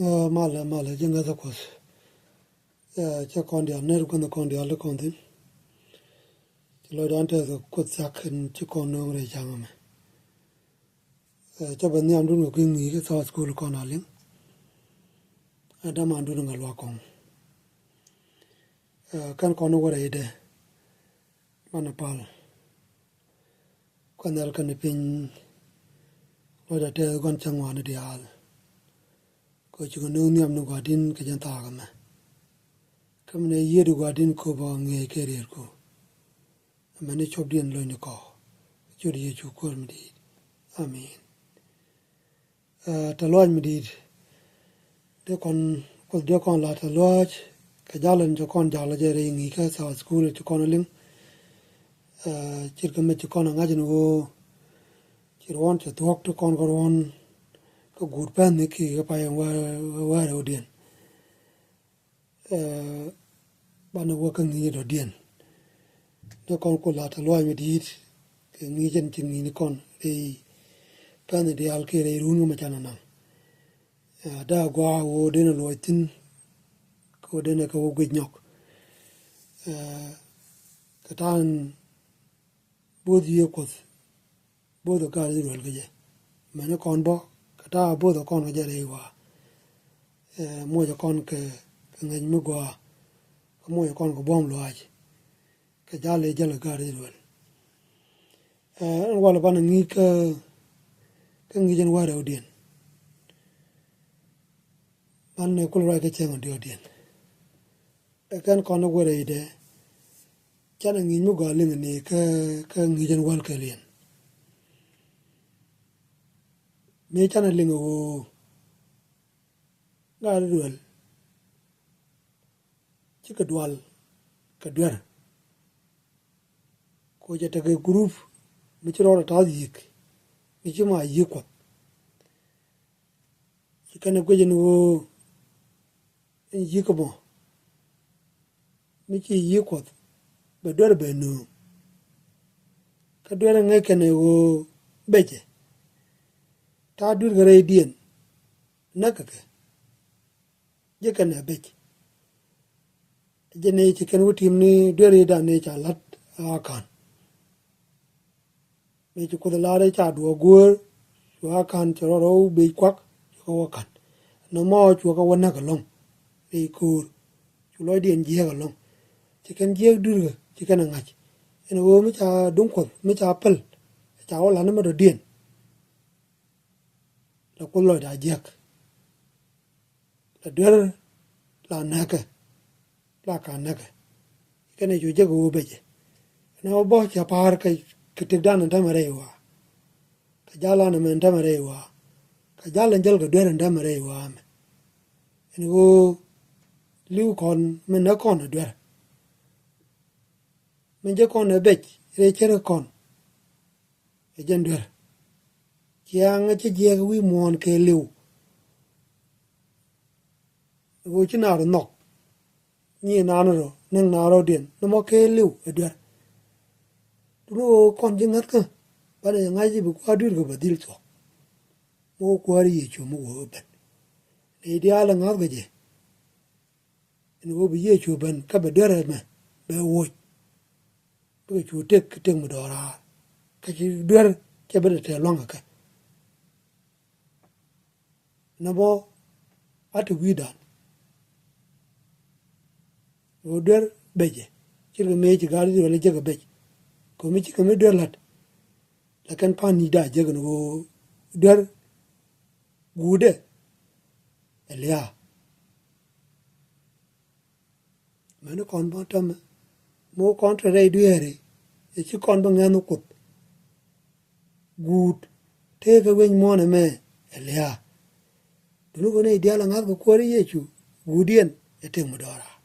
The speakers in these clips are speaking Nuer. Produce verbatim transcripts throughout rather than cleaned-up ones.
Ɛ, malɛ, malɛ, ji̱ ŋäthä Kuɔth. Ɛ, cä kɔn diaal, ner gua̱n kɔn diaal ti kɔn thi̱n. Ci lɔcdan tɛth Kuoth thiak in ci kɔn nööŋ rɛy ca̱ŋ ɛmɛ. Ɛ, cä bɛ nhiamdun kɛ kui̱ ŋi̱i̱c kä Sabbath School kɔn a liŋ. Ɛ, dämandun ŋɛ luaak kɔŋ. Ɛ, kɛn kɔn wä rɛydɛ. Banɛ pal. Kuɛ nhial kɛnɛ piny. Lɔcdä tɛth gua̱n cäŋ ŋuani diaal. Kɛ cikɛ nööŋ nhiam ni Gua̱di̱n kɛ jɛn thaak ɛmɛ. Kä mi nɛ yiëëdu Gua̱di̱n köpä ŋi̱eec kɛ rietku. Amäni copdiɛn lo̱cni kɔ. Ciöt Yecu Kuäär mi di̱i̱t. Amen. Ɛ, tɛ̈th lɔaac mi di̱i̱t. Dee kɔn, Kuoth dee kɔn la tɛ̈th lɔaac kɛ jal in cɛ kɔn jal jɛ rɛy ŋi̱i̱c kä Sabbath School ci kɔn liŋ. Ɛ, ce̱tkɛ mi ci kɔn ŋa̱c ni ɣöö ci ruɔ̱n cɛ thuɔ̱k ti kɔn kä ruɔ̱n kä guut pɛn ni ki kä pay wä, wä rɛwdiɛn. Ɛ, banɛ wä kä ŋi̱i̱c dɔ̱diɛn. Dee kɔn Kuoth la tɛ̈th lɔaac mi di̱i̱t kɛ ŋi̱i̱c in ci ŋi̱i̱c ni kɔn rɛy pɛn ni diaal kiɛ rɛy ruun kä mɛ canɛ naŋ. Ɛ, dee a gɔaa ɣöö dee nɛ luɔc thi̱n. Kɛ ɣöö dee nɛ kɛ wä guic nyɔk. Ɛ, kɛ ta̱a̱n bo̱o̱th Yiëë Kuɔth. Bo̱o̱th ɛ gaat I-thɛ-rɛl kä jɛ. Mɛni kɔn bä kɛ ta̱a̱ bo̱o̱th ɛ kɔn kä jɛ rɛy ɣɔaa. Ɛ, muɔcɛ kɔn kɛ, kɛ ŋäc mi gɔaa. Kä muɔcɛ kɔn kɛ buɔ̱m lɔaac. Kɛ jal i̱ jäl ɛ gaat I-thɛ-rɛl. Ɛ, ɛn walɛ banɛ ŋi̱i̱c kä, kä ŋi̱i̱c ɛn wä rɛwdiɛn. Banɛ kulɛ ruac kä cäŋ ɔ diɔ̱ɔ̱kdiɛn. Ɛ kɛn kɔn ɛ wä rɛydɛ. Canɛ ŋi̱i̱c mi gɔaa liŋ ni kä, kä ŋi̱i̱c ɛn wäl kɛl yɛn. Mëë canɛ liŋ ɛ ɣöö gaat I-thɛ-rɛl cikɛ dual kɛ duer. Kɛ ɣöö cɛ tekɛ gurup mi ci rɔɔdɛ ta̱a̱th yiëk, mi ci ma yiëk Kuɔth. Ci kɛn ɛ guic ɛn ɣöö ɛn yiëk ɛmɔ mi ci yiëk Kuɔth bɛ duer bɛ nööŋ. Kä duer ɛ ŋäc kɛn ɛ ɣöö becɛ. Ta̱a̱ dui̱rkɛ rɛydiɛn näk kɛ kɛ. Jɛ kɛn ɛ bec. Jɛ ni ci kɛn wä tim ni duer i̱dan ni ca la̱t a ka̱n. Mëë ci Kuoth ɛ lar i̱ ca duɔɔk guäär, cuɛ a ka̱n, cɛ rɔ rɔw bec kuak, cuɛ kɛ wä ka̱n. Nɔmɔ cuɛ kɛ wä näk ɛlɔ̱ŋ rɛy köör. Cu lɔcdiɛn jiääk ɛlɔ̱ŋ. Ci kɛn jiääk dui̱rkɛ, ci kɛn ɛ ŋa̱c. Ɛn ɣöö mi ca duŋ Kuɔth, mi ca päl, ca wä la̱t ni mi dɔ̱diɛn. La Kuoth lɔcda jiääk. La duer la näkɛ, la ka näkɛ. Kɛnɛ cu jek ɣöö becɛ. Kɛnɛ wä bä cɛ pa̱a̱r kɛ, kɛ tëkdan ɛn täämɛ rɛy ɣɔaa. Kɛ jalan ɛmɛ ɛn täämɛ rɛy ɣɔaa. Kɛ jal ɛn jäl kɛ duer ɛn täämɛ rɛy ɣɔaa ɛmɛ. Ɛn ɣöö li̱w kɔn mi näk kɔn ɛ duer. Mi jek kɔn ɛ bec rɛy cär kɔn. Ɛ jɛn duer. Ciaŋ ɛ cä jiɛk wi̱i̱ muɔ̱ɔ̱n kɛ li̱w. Ɣöö ci naar nhɔk. Nyi naan rɔ, näk naar rɔ̱diɛn, nɔmɔ kɛ li̱w ɛ duer. Duŋni ɣöö kɔn ji̱ ŋäthkä, banɛ jɛ ŋa̱c ji̱ bi kua̱r dui̱rkɛ bɛ dhil thuɔ̱k. Mi wä kuäär Yecu mi wä ben. Nɛy diaal ɛ ŋa̱thkɛ jɛ. Ɛn ɣöö bi Yecu ben kä bɛ duer ɛmɛ bɛ woc. Bikɛ cu tëk kɛ tëk mi dɔɔr raar. Kä ci duer cɛ ben ɛ tɛth lua̱ŋ kɛ kɛ. Nɔmɔ a te wi̱i̱dan. Ɣöö duer becɛ. Ce̱tkɛ mëë ci gaat I-thɛ-rɛl jek kɛ bec. Kɛ mi cikɛ mi duer la̱t. La kɛn pa̱n ni̱cda jek ɛn ɣöö duer guutdɛ ɛ lia̱a̱. Mɛni kɔn bä täämɛ, mi wä kɔn te rɛy dueeri, ɛ ci kɔn bä ŋɛ̈th ni Kuoth. Guut tëëkɛ wec muɔ̱ɔ̱n ɛmɛ ɛ lia̱a̱. Duŋni ɣöö nɛy diaal ɛ ŋa̱thkɛ kuäär Yecu, guutdiɛn ɛ tëk mi dɔɔr raar.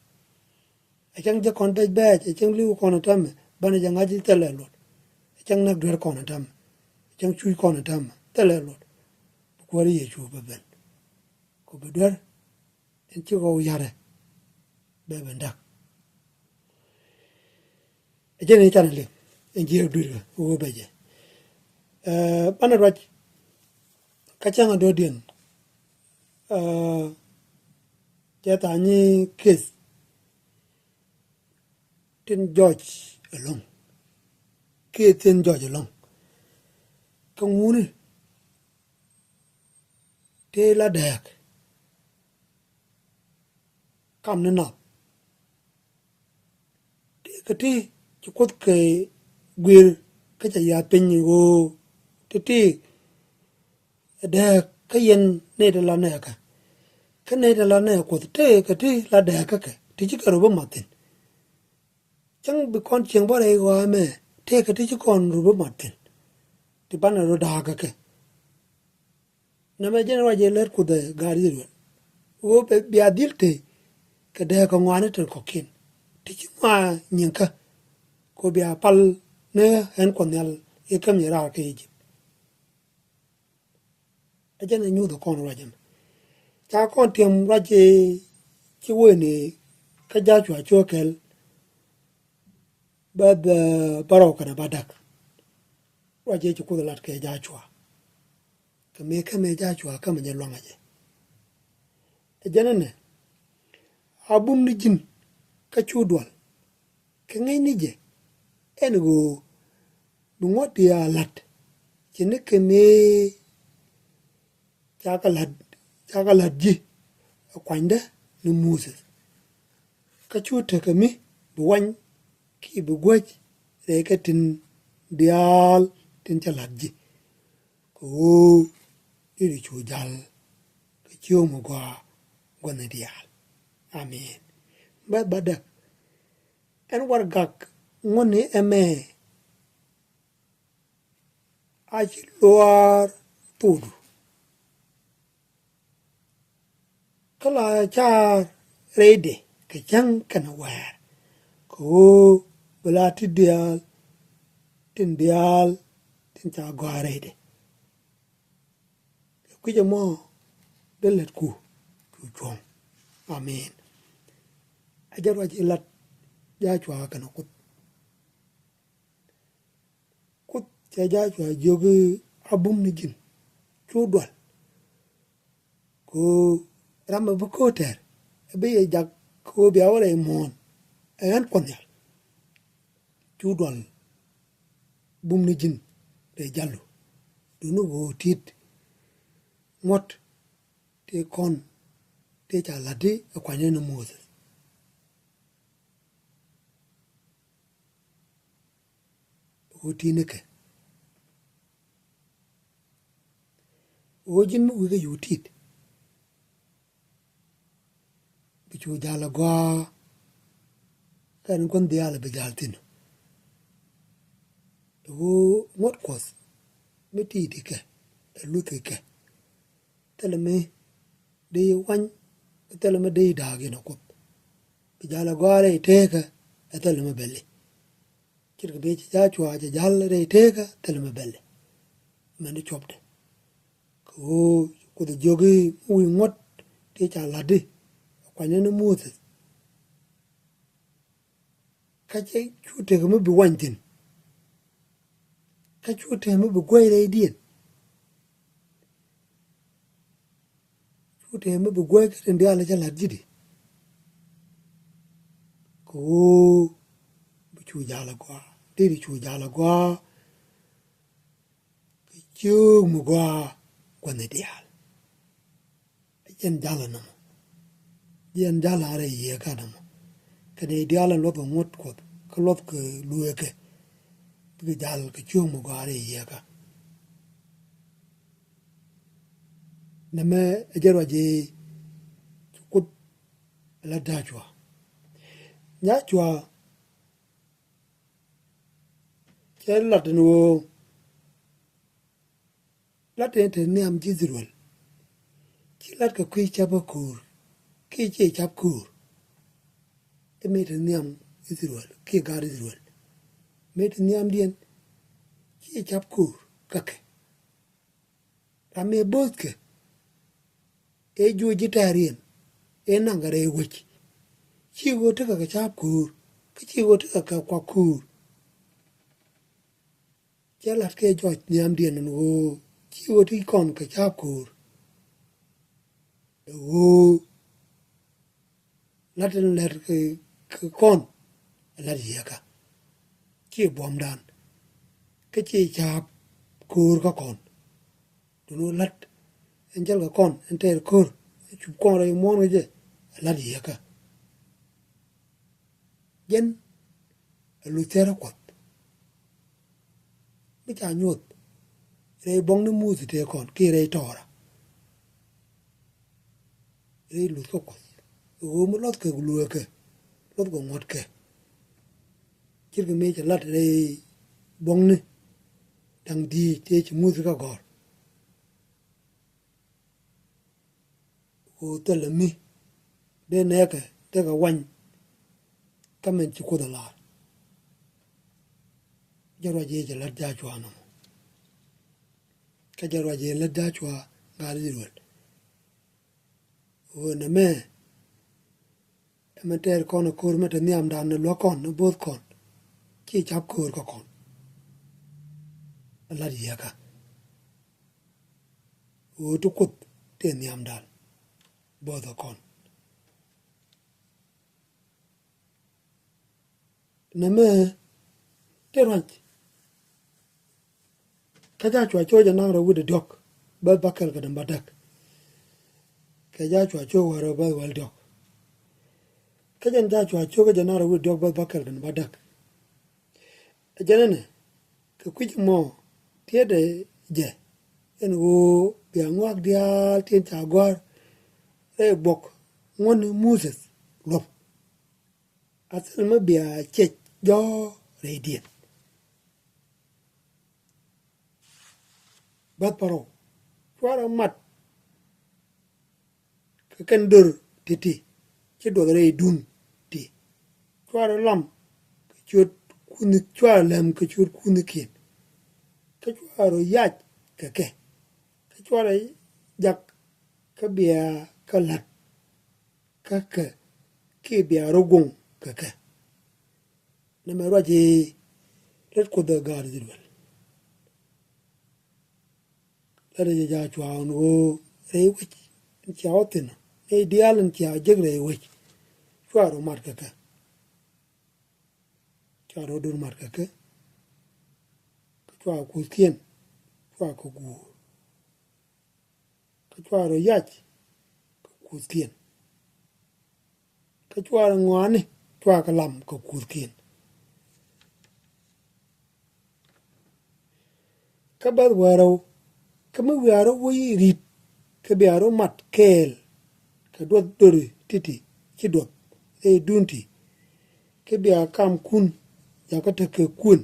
Ɛ cäŋ jek kɔn bec bɛɛc, ɛ cäŋ li̱w kɔn ɛ täämɛ, banɛ jɛ ŋa̱c ji̱ thilɛ luɔt. Ɛ cäŋ näk duer kɔn ɛ täämɛ, ɛ cäŋ cuc kɔn ɛ täämɛ, thilɛ luɔt. Bi kuäär Yecu bɛ ben. Ku bi duer ɛn ci ɣɔw ya̱rɛ bɛ ben da̱k. Ɛ jɛn i̱ canɛ liŋ ɛn jiääk dui̱rkä ɣöö bɛ jɛ. Ɛ, banɛ ruac kä cäŋ a dɔ̱diɛn. Aa, cɛ tha̱a̱ŋ ni case tin judge ɛlɔ̱ŋ. Case tin judge ɛlɔ̱ŋ. Kä ŋuni tëë la dääk kam ni nath. Tëë kä ti ci Kuoth kɛ guir kä cɛ yath piny ɣöö ti ti dääk kä yɛn nɛy ti la nɛɛkä. Kä nɛy ti la nɛɛ Kuoth tëë kä ti la dääk kä kɛ ti ci kɛ rop bä mat thi̱n. Cäŋ bi kɔn cieŋ bä rɛy ɣɔaa mɛ tëë kä ti ci kɔn rop bä mat thi̱n. Ti banɛ rop da̱a̱k kä kɛ. Nɛmɛ jɛn ruac jɛ lät Kuoth ɛ gaat Israel. Ɣöö bɛ bia dhil te kɛ dääk kɛ ŋɔaani tin kɔ̱kiɛn. Ti ci ŋɔaa nyiŋkä. Kɛ ɣöö bia pal ni ɣän Kuɔth Nhial i̱ käm yɛ raar kä Egypt. Ɛ jɛn ɛ nyuuth ɛ kɔn ruac ɛmɛ. Ca kɔn tiɛm ruac ci, ci wee ni kä Jacua cuɔ kɛl. Bä, bä, bärɔw kɛnɛ bädäk. Ruac ci Kuoth lat kɛ Jacua. Kɛ mëë kä mëë Jacua kä mɛ jɛ luaŋ a jɛ. Ɛ jɛn ɛnɛ a bum ni ji̱n kä cu dual. Kɛ ŋäcni jɛ ɛn ɣöö bi ŋuɔ̱t ti a la̱t ci ni kɛ mëë ca kɛ la̱t, ca kɛ la̱t ji̱ ɛ kuanydä ni Muthɛ. Kä cu tekɛ mi bi wany kiɛ bi guäc rɛy kɛ tin diaal tin ca la̱t ji̱. Kɛ ɣöö deri cu jal kɛ cio̱o̱k mi gɔaa gua̱thni diaal. Amen. Bä, bädäk. Ɛn warɛgak ŋuɔ̱tni ɛmɛ a ci luaar thokdu. Kä la caar rɛydɛ kɛ cäŋ kɛnɛ wäär. Kɛ ɣöö bi la ti diaal, tin diaal, tin ca gɔaa rɛydɛ. Kɛ kui̱c ɛmɔ dee lät ku cu cuɔ̱ŋ. Amen. A jɛ ruac ilat Jacua kɛnɛ Kuoth. Kuoth cɛ Jacua jiök i̱ a bum ni ji̱n cu dual. Kɛ ɣöö ram ɛ bi ko̱o̱t tɛr ɛ bi yɛ jak kɛ ɣöö bia wä rɛy muɔ̱ɔ̱n ɛ ɣän Kuɔth Nhial. Cu dual bum ni ji̱n rɛy jalu. Duŋni ɣöö ti̱t ŋuɔ̱t tëë kɔn tëë ca la̱tdi ɛ kuanyni ni Muthɛ. Ɣöö ti̱t ni kɛ ɣöö ji̱n mi wi̱i̱ kä yuu ti̱t. Bi cu jal a gɔaa kɛn kuän dhiaal bi jal thi̱n. Ɣöö ŋuɔ̱t Kuɔth mi ti̱i̱t ikɛ ɛ luth ikɛ. Thilɛ mi dee wany, thilɛ mi dee da̱a̱k yɛn a Kuoth. Bi jal a gɔaa rɛy teekä ɛ thilɛ mi bɛli. Ce̱tkɛ bi ci Jacua cɛ jal rɛy teekä thilɛ mi bɛli. Mɛn di cuɔpdɛ. Kɛ ɣöö Kuoth jiök i̱ mi wi̱i̱ ŋuɔ̱t ti ca la̱tdi ɛ kuanyni ni Muthɛ. Kä cɛ cu tekɛ mi bi wany thi̱n. Kä cu tekɛ mi bi guäc rɛydiɛn. Cu tekɛ mi bi guäc kä tin diaal cä la̱t ji̱di. Kɛ ɣöö bi cu jal a gɔaa, deri cu jal a gɔaa. Kɛ ciöök mi gɔaa gua̱thni diaal. Jɛn jal a nɔmɔ. Jɛn jal a rɛy Yieekä nɔmɔ. Kɛ nɛy diaal in luɔth kɛ ŋuɔ̱t Kuɔth kä luɔth kɛ lueekä. Bikɛ jal kɛ ciöök mi gɔaa rɛy Yieekä. Nɛmɛ ɛ jɛ ruac i̱ ci Kuoth ɛ la Jacua. Jacua cɛ lat ɛn ɣöö lat ɛn te nhiam ji̱ Israel. Ci lat kɛ kui̱ ca̱p kä ko̱o̱r kiɛ ciɛ ca̱p ko̱o̱r. Ɛ mëë te nhiam Israel kiɛ gaat Israel. Mëë te nhiamdiɛn ciɛ ca̱p ko̱o̱r kä kɛ. Ram mëë bo̱o̱thkɛ ëë juɔc ji̱ tɛ̈riɛn ëë naŋkɛ rɛy wec. Ci ɣöö tekɛ kɛ ca̱p ko̱o̱r kä ci ɣöö tekɛ kɛ kuak ko̱o̱r. Cɛ la̱t kɛ jɔc nhiamdiɛn ɛn ɣöö ci ɣöö ti kɔn kɛ ca̱p ko̱o̱r. Ɛ ɣöö la̱t in lät kɛ, kɛ kɔn, ɛ la̱t yieekä. Ciɛ buɔ̱mdan, kä ciɛ ca̱a̱p köör kä kɔn. Duundɛ ɣöö la̱t in jäl kɛ kɔn, in tɛɛr köör, in cup kɔn rɛy muɔ̱ɔ̱n kɛ jɛ, ɛ la̱t yieekä. Jɛn ɛ luth thɛrä Kuɔth mi ca nyuɔth rɛy buɔ̱ŋni Muthɛ tëë kɔn kiɛ rɛy tɔɔrä. Rɛy luth kä Kuɔth, ɣöö mi luɔth kɛ lueekɛ, luɔth kɛ ŋuɔ̱tkɛ. Ce̱tkɛ mëë cɛ lat rɛy buɔ̱ŋni da̱ŋ di̱i̱t tëë ci Muthɛ kɛ gɔ̱r. Ɣöö thilɛ mi dee nɛɛkɛ, dee kɛ wany kä min ci Kuoth ɛ lar. Jɛ ruac yee cɛ lät Jacua nɔmɔ. Kä jɛ ruac yee lät Jacua gaat I-thɛ-rɛl. Ɣöö nɛmɛ, ɛmɛ tɛɛr kɔn ɛ köör mɛ te nhiamdan ni luäk kɔn ni bo̱o̱th kɔn. Ci ca̱p köör kä kɔn. Ɛ la̱t yieekä. Ɣöö ti Kuoth tëë nhiamdan bo̱o̱th ɛ kɔn. Nɛmɛ tëë ruac. Kä Jacua cio̱o̱k jɛ naŋ rɛw wi̱cdɛ diɔ̱k, bäth bäkɛl kɛ däm bädäk. Kɛ Jacua cio̱o̱k wäl rɛw bäth wäl diɔ̱k. Kä jɛn Jacua cio̱o̱k jɛ naŋ rɛw wi̱cdɛ diɔ̱k, bäth bäkɛl kɛ däm bädäk. Ɛ jɛn ɛnɛ, kɛ kui̱c ɛmɔ, tiɛtdɛ jɛ ɛn ɣöö bia ŋɔak diaal tin ca gɔ̱a̱r rɛy buɔk ŋuɔ̱tni Muthɛ luɔ̱p. A thil mi bia cɛc jɔ̱ɔ̱r rɛydiɛn. Bäth bärɔw, cua rɔ mat kɛ kɛn dör ti̱ti̱, ci duɔth rɛy duun ti. Cua rɔ lam kɛ ciöt kuthni, cua rɔ lɛm kɛ ciöt kuthnikiɛn. Kä cua rɔ yac kɛ kɛ. Kä cua rɔ jak kä bia kɛ la̱t kä kɛ, kiɛ bia rɔ goŋ kɛ kɛ. Nɛmɛ ruac i̱ lät Kuoth ɛ gaat I-thɛ-rɛl. Lät ɛ jɛ Jacua ɛn ɣöö rɛy wec in cia wä thi̱n, nɛy diaal in cia jek rɛy wec, cua rɔ mat kɛ kɛ. Cua rɔ do̱r mat kɛ kɛ. Kä cua kuthkiɛn, cua kɛ guur. Kä cua rɔ yac kɛ kuthkiɛn. Kä cua rɔ ŋɔaani, cua kɛ lam kɛ kuthkiɛn. Kä bäth wäl rɛw, kä mi wiaa rɔ wec ri̱t, kä bia rɔ mat kɛɛl kɛ duɔth döri ti̱ti̱ ci duɔth rɛy duun ti. Kä bia kamkun jakä tekɛ kuën.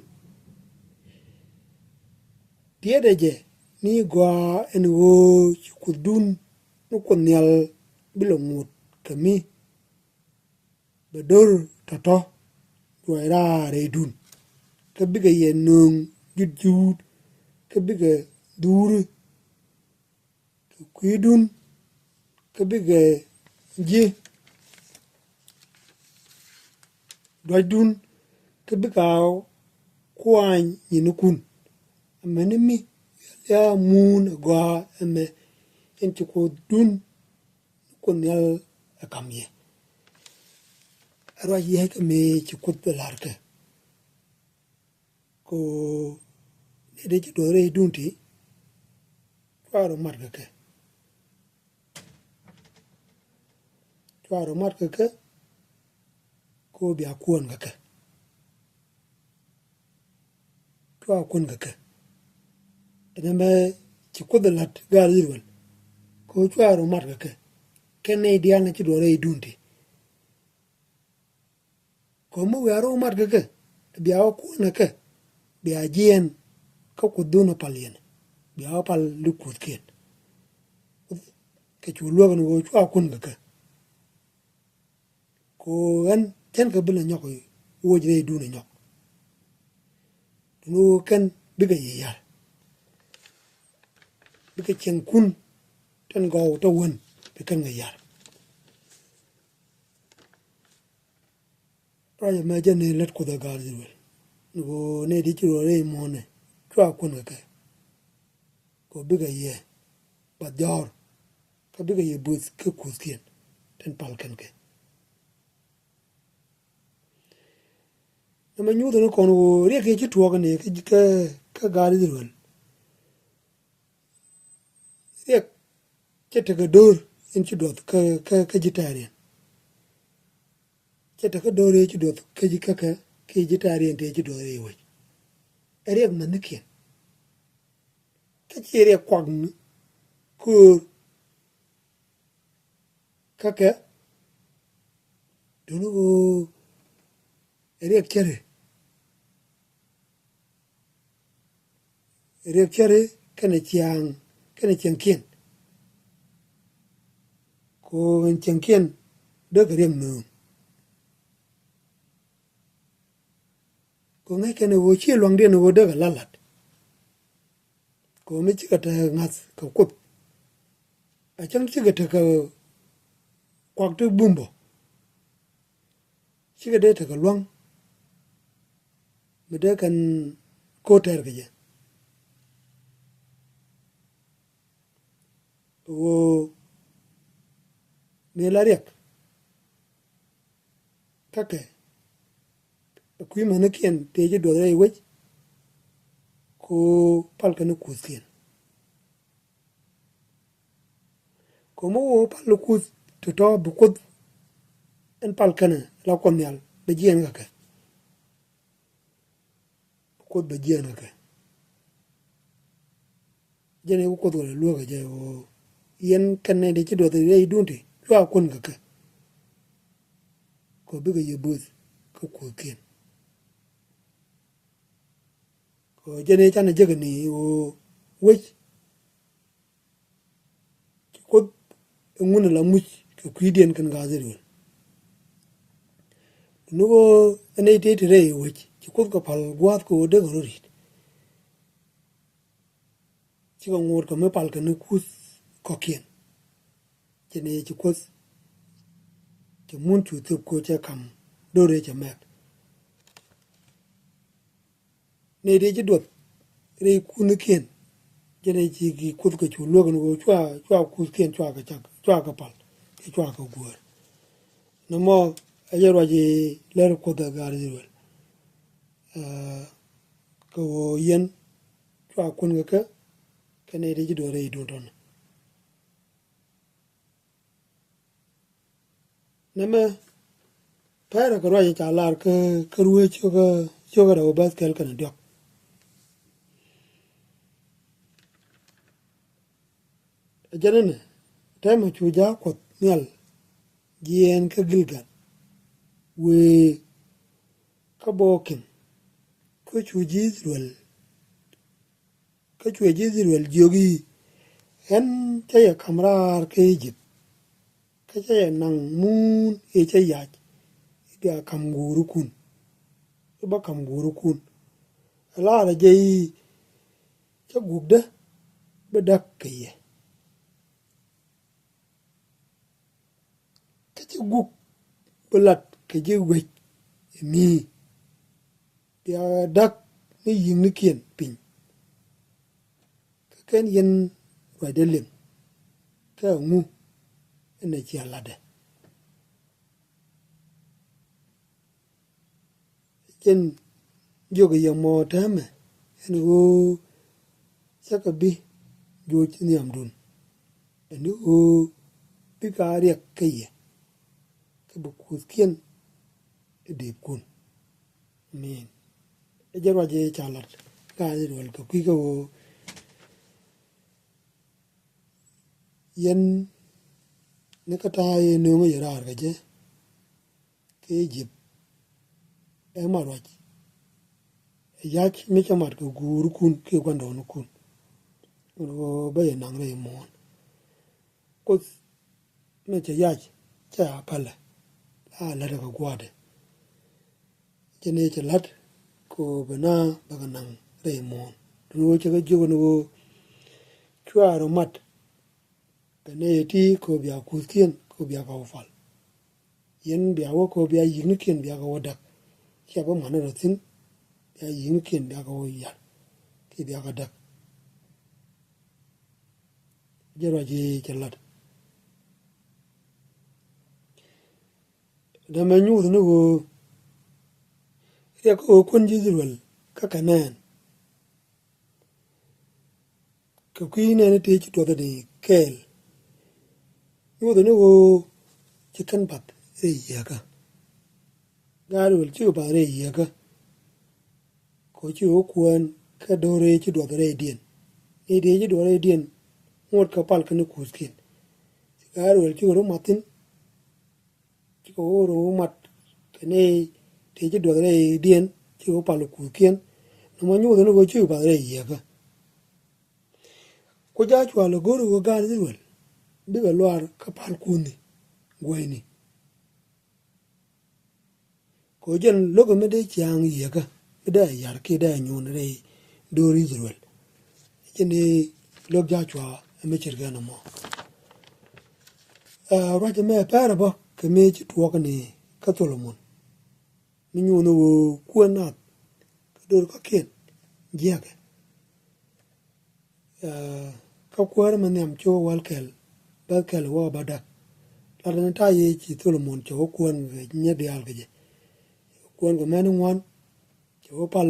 Tiɛtdɛ jɛ ni gɔaa ɛn ɣöö ci Kuothdun ni Kuoth Nhial bi lɛ ŋot kɛ mi bɛ do̱r tɔ̱tɔ̱ juɔc raar rɛydun. Kä bikɛ yɛ nööŋ jut juut, kä bikɛ dhuuri kɛ kui̱dun, kä bikɛ ji̱ duacdun, kä bikɛ a kuany nyinikun. Amäni mi wiaa lia̱a̱ muun ɛ gɔaa ɛmɛ, in ci Kuothdun ni Kuoth Nhial ɛ ka̱m yɛ. Ɛ ruac yɛ kɛ mëë ci Kuoth ɛ la̱r kɛ. Kɛ ɣöö nɛy ti ci duɔth rɛydun ti, cua rɔ mat kɛ kɛ. Cua rɔ mat kɛ kɛ, kɛ ɣöö bia kuɔn kɛ kɛ. Cua kuɔn kɛ kɛ. Ɛn ɛmɛ ci Kuoth ɛ la̱t gaat I-thɛ-rɛl, kɛ ɣöö cua rɔ mat kɛ kɛ, kɛn nɛy diaal ni ci duɔth rɛydun ti. Kɛ ɣöö mi wiaa rɔ mat kɛ kɛ, bia wä kuɔn kɛ kɛ, bia jiɛɛn kä Kuothdun ɛ pal yɛn, bia wä pal di kuthkiɛn. Kɛ cu luäk ɛn ɣöö cua kuɔn kɛ kɛ. Kɛ ɣöö ɣän cän kɛ bi lɛ nyɔk, woc rɛydun ɛ nyɔk. Duŋni ɣöö kɛn bikɛ yɛ ya̱r, bikɛ cieŋkun tin gɔw te wän, bi kɛn kɛ ya̱r. Ruac ɛmɛ jɛn ni lät Kuoth ɛ gaat I-thɛ-rɛl, ni ɣöö nɛy ti ci duɔth rɛy muɔ̱ɔ̱nɛ, cua kuɔn kɛ kɛ. Kɛ ɣöö bikɛ yɛ bath jɔ̱ɔ̱r. kä bikɛ yɛ bo̱th kä kuthkiɛn tin pal kɛn kɛ. Nɛmɛ nyuuth ni kɔn ɣöö riɛk yɛ ci tuɔɔk ni kä, kä, kä gaat Israel. Riɛk cɛ tekɛ do̱r in ci duɔth kä, kä, kä ji̱ tɛ̈riɛn. Cɛ tekɛ do̱r in ci duɔth kä ji̱, kä, kä, kä ji̱ tɛ̈riɛn tëë ci duɔth rɛy wec. Ɛ riɛk mäthnikiɛn. Kä ci riɛk kuak ni köör kä kɛ. Duŋni ɣöö ɛ riɛk cäri. Riɛk cäri kɛnɛ ciaŋ, kɛnɛ ciaŋkiɛn. Kɛ ɣöö ɛn ciaŋkiɛn dee kɛ riɛk nööŋ. Kɛ ɣöö ŋäc kɛn ɣöö ci luaŋdiɛn ɣöö dee kɛ la̱t la̱t. Kɛ ɣöö mi cikɛ te ŋa̱th kɛ Kuoth. A cäŋ cikɛ tekɛ kuak ti bum bä. Cikɛ dee tekɛ lua̱ŋ mi dee kɛn ko̱o̱t tɛɛr kɛ jɛ. Ɣöö mi la riɛk kä kɛ kui̱ mäthnikiɛn tëë ci duɔth rɛy wec. Kɛ ɣöö pal kɛn kuthkiɛn. Kɛ ɣöö mi wä pal kuth ti tɔ̱ bi Kuoth in pal kɛn la Kuoth Nhial bɛ jiɛɛn kä kɛ. Bi Kuoth bɛ jiɛɛn kä kɛ. Jɛn i̱ Kuoth wä luäk kɛ jɛ ɣöö yɛn kɛn nɛy ti ci duɔth rɛydun ti cua kuɔn kä kɛ. Kɛ ɣöö bikɛ yɛ bo̱th kä kuthkiɛn. Kɛ ɣöö jɛn i̱ canɛ jek ni ɣöö wec ci Kuoth in ŋun ala muc kɛ kui̱diɛn kɛn gaat Israel. Ni ɣöö ɛ nɛy tëë ti rɛy wec ci Kuoth kɛ pal gua̱a̱th kɛ ɣöö dee kɛ rɔ ri̱t. Cikɛ ŋo̱o̱t kɛ mi pal kɛ ni kuth kɔ̱kiɛn. Ci ni ci Kuoth cɛ mun cu thöp kɛ ɣöö cɛ ka̱m do̱r ëë cɛ mɛk. Nɛy ti ci duɔth rɛy kuthnikiɛn. Jɛn ɛ ci ki Kuoth kɛ cu luäk ni ɣöö cua, cua kuthkiɛn cua kɛ cak, cua kɛ pal, cɛ cua kɛ guäär. Nɔmɔ ɛ jɛ ruac i̱ lɛr Kuoth ɛ gaat Israel. Aa, kɛ ɣöö yɛn cua kuɔn kɛ kɛ, kɛ nɛy ti ci duɔth rɛydun tɔ̱nɛ. Nɛmɛ pɛrɛ kɛ ruac ca lar kä, kä Ruëë cio̱kä, cio̱kä rɛw bäth kɛl kɛnɛ diɔ̱k. Ɛ jɛn ɛnɛ, täämɛ cu Jaak Kuɔth Nhial jiɛɛn kä Gilgal wëë kä Bokim, kä cu ji̱ Israel Kä cuɛ ji̱ Israel jiök i̱, ɣän cä yɛ ka̱m raar kä I-jëp, kä cä yɛ naŋ muun ëë cä yac, i̱ bia ka̱m guurikun, i̱ bä ka̱m guurikun. Ɛ laarä jɛ i̱, cä gukdä bi däk kɛ yɛ. Kä ci guk bi lat kɛ ji̱ wec ɛ mi, bia däk ni yi̱ŋnikiɛn piny. Kä /ken yɛn ruacdɛ liŋ, kä ɛŋu ɛn ɛ cia latdɛ? Jɛn jiök ɛ yɛ mɔ täämɛ, ɛn ɣöö cä kɛ bi joc nhiamdun, ɛn ɣöö bikɛ a riɛk kä yɛ, kä bi kuthkiɛn i̱ dëëpkun. Amin. Ɛ jɛn ruac ëë ca lat gaat Israel kɛ kui̱ kä ɣöö, yɛn ni kä ta̱a̱ ëë nööŋä yɛ raar kɛ jɛ kä I-jëp, ɛ mat ruac, ɛ yac mi cä mat kɛ guurikun kiɛ gua̱ndɔɔŋnikun. Ɣöö bä yɛ naŋ rɛy muɔ̱ɔ̱n. Kuoth mi cɛ yac cɛ a pälɛ, la a lätdɛ kɛ gua̱a̱thdɛ. Jɛn ëë cɛ la̱t kɛ ɣöö bɛ naath bɛ kɛ naŋ rɛy muɔ̱ɔ̱n. Duŋni ɣöö cɛ kɛ jiök ni ɣöö cua rɔ mat kɛ nɛy ɛ ti kɛ ɣöö bia kuthkiɛn kɛ ɣöö bia kɛ wä pal. Yɛn bia wä kɛ ɣöö bia yi̱knikiɛn bia kɛ wä däk. Cia bä mat ni rɔ thi̱n, bia yi̱knikiɛn bia kɛ wä yar kiɛ bia kɛ däk. Jɛn ruac ëë cɛ la̱t. Dämɛ nyuuth ni ɣöö riɛk kä ɣöö kuän ji̱ I-thɛ-rɛl kä Kanaan, kɛ kui̱ nɛɛni tëë ci duɔthni kɛɛl. Nyuuth ni ɣöö ci kɛn bath rɛy Yieekä. Gaat I-thɛ-rɛl cikɛ bath rɛy Yieekä. Kɛ ɣöö ci ɣöö kuäär kä do̱r rɛy ci duɔth rɛydiɛn. Ni dee ci duɔth rɛydiɛn ŋot kɛ pal kɛn kuthkiɛn. Ci gaat I-thɛ-rɛl cikɛ rɔ mat thi̱n. Cikɛ ɣöö rɔ mat kɛ ni dee ci duɔth rɛydiɛn cikɛ ɣöö pal kuthkiɛn. Nɔmɔ nyuuth ni ɣöö cikɛ bath rɛy Yieekä. Ku Jɔcua lɛ go̱r ɣöö gaat I-thɛ-rɛl bikɛ luaar kä pal kuthni guäyni. Kɛ ɣöö jɛn lo̱kɛ mi dee ciaŋ Yieekä mi dee a yar kiɛ dee a nyuun rɛy do̱r I-thɛ-rɛl. Jɛn i̱ lo̱k Jɔcua ɛ mi ce̱tkɛ nɔmɔ. Ɛ, ruac ɛmɛ pɛrɛ bä kɛ mi ci tuɔɔk ni kä Tholomon. Mi nyuun ni ɣöö kuäär naath kä do̱r kɔ̱kiɛn jiääkɛ. Ɛ, kä kuäär mi nhiam ci wä wäl kɛl, bäth kɛl wä bädäk. Lat ni ta̱a̱ yee ci Tholomon cɛ wä kuäär kɛ nyɛ diaal kɛ jɛ. Kuäär kɛ mɛn ŋuan, cɛ wä pal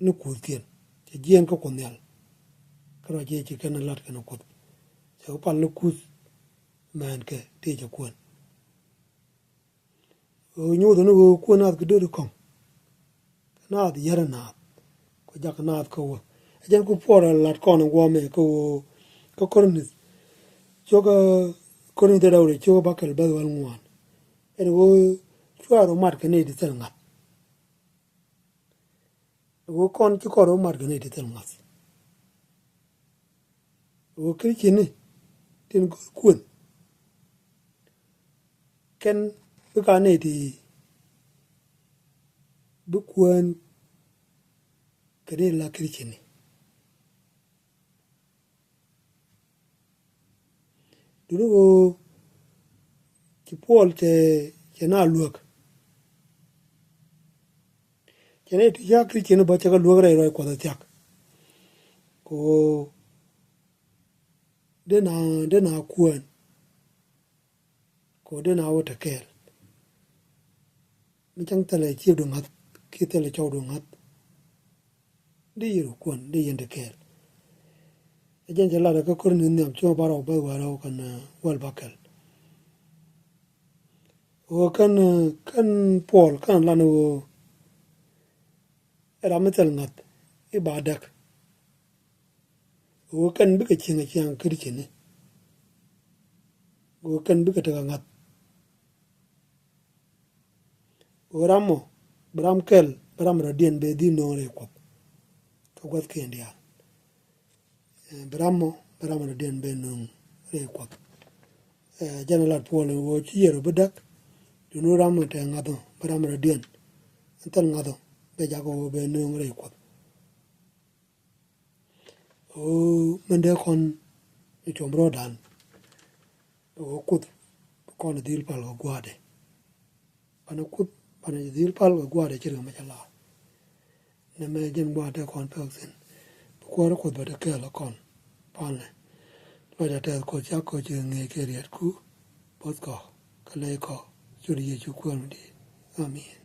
ni kuthkiɛn, cɛ jiɛɛn kä Kuoth Nhial. Kä ruac yee ci kɛn lat kɛn Kuoth. Cɛ wä pal ni kuth mɛn kɛ tëë cɛ kuäär. Ɣöö nyuuth ni ɣöö kuäär naath kɛ do̱r kɔ̱ŋ. Naath yär naath. Kɛ jak naath kä wä. Ɛ jɛn ku Puɔl lat kɔn in guɔmɛ kä ɣöö kä Korinth. Cio̱kä Korinth rɛw rɛy cio̱kä bäkɛl bäth wäl ŋuan. Ɛn ɣöö cua rɔ mat kɛ nɛy ti thil ŋa̱th. Ɣöö kɔn ci kɔn rɔ mat kɛ nɛy ti thil ŋa̱th. Ɣöö Kricini tin go̱o̱r kuën. Kɛn bi ka nɛy ti bi kuën kɛ nɛy la Kricini. Duni ɣöö ci Puɔl cɛ, cɛ na luäk. Cɛ nɛy ti ca Kricini bä cɛ kɛ luäk rɛy ruac Kuɔth ɛ thiak. Kɛ ɣöö dee na, dee na kuën. Kɛ ɣöö dee na wä te kɛɛl. Mi cäŋ thilɛ ciëpdu ŋa̱th kiɛ thilɛ cɔwdu ŋa̱th. Dee yɛn rɔ kuën, dee yɛn te kɛɛl. Ɛ jɛn cɛ lat ɛ kä Korinth nhiam cio̱k bärɔw bäth wäl rɛw kɛn, ɛ, wäl bäkɛl. Ɣöö kɛn, ɛ, kɛn Puɔl kɛn lan ɣöö ɛ ram mi thil ŋa̱th i̱ ba däk. Ɣöö kɛn bikɛ cieŋ a ciaŋ Kricini. Ɣöö kɛn bikɛ tekɛ ŋa̱th. Ɣöö ram mɔ bi ram kɛl bi ram rɔ̱diɛn bɛ dhil nööŋ rɛy Kuɔth. Kä gua̱thkiɛn diaal. Ɛ, bi ram mɔ bi ram rɔ̱diɛn bɛ nööŋ rɛy Kuɔth. Ɛ, jɛn lat Puɔl ɣöö ci yɛr ɔ bi däk. Duni ram mɔ te ŋa̱th ɔ bi ram rɔ̱diɛn. Ɛn thil ŋa̱th ɔ bɛ jak ɣöö bɛ nööŋ rɛy Kuɔth. Ɣöö min dee kɔn i̱ cuɔm rɔɔdan. Ɣöö Kuoth bi kɔn i̱ dhil pal kɛ gua̱a̱thdɛ. Banɛ Kuoth banɛ dhil pal kɛ gua̱a̱thdɛ ce̱tkɛ mi cɛ lar. Nɛmɛ jɛn gua̱a̱thdɛ kɔn pek thi̱n. Bi Kuäär Kuoth bɛ te kɛɛl kɛ kɔn. Palnɛ. Lɔcdä tɛth Kuoth cak kɔ ci ŋi̱eec kɛ riɛtku. Bo̱th kɔ kɛ lɛy kɔ. Ciöt Yecu Kuäär mi di̱i̱t. Amin.